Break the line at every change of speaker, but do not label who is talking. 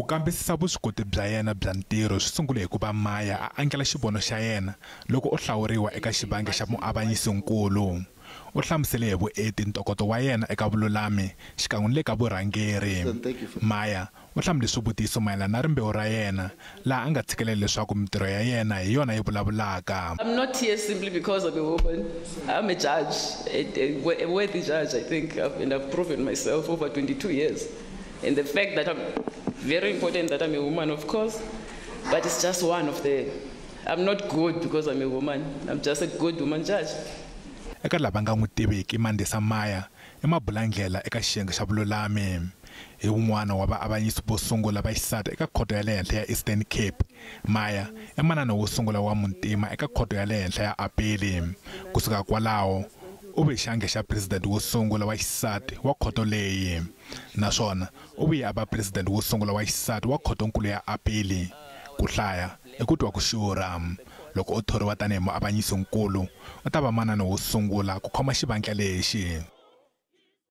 Ku kambisisa vuswikoti bya yena bya ntirho swi sungule hi ku va Maya a andlala xivono xa yena loko o hlawuriwa eka xivandla xa muavanyisinkulu. U hlamusele hi vuenti ntokoto wa yena eka vululami xikan'we ni le ka vurhangeri. Maya u hlamule swivutiso mayelana na rimbewu ra yena, laha a nga tshikelela leswaku mintirho ya yena hi yona yi vulavulaka.
I'm not here simply because I'm a woman. I'm a judge, a worthy judge, I think, and I've proven myself over 22 years. And the fact that I'm very important that I'm a woman, of course, but it's just one of the... I'm not good because I'm a woman. I'm just a good woman judge.
Eka lava nga n'wi tiviki, Mandisa Maya i mabulandlela eka xiyenge xa vululami. Hi wun'wana wa vaavanyisi vo sungula va xisati eka khoto ya le henhla ya Eastern Cape. Maya i manana wo sungula wa muntima eka khoto ya le henhla ya apeli. Kusuka kwalaho, u ve xandla xa president wo sungula wa xisati wa khoto leyi. Naswona u vuye a va president wo sungula wa xisati wa khotonkulu ya apeli. Ku hlaya i ku twa ku xurha. Loko o thoriwa tanihi muavanyisinkulu, u ta va manana wo sungula ku khoma xivandla lexi.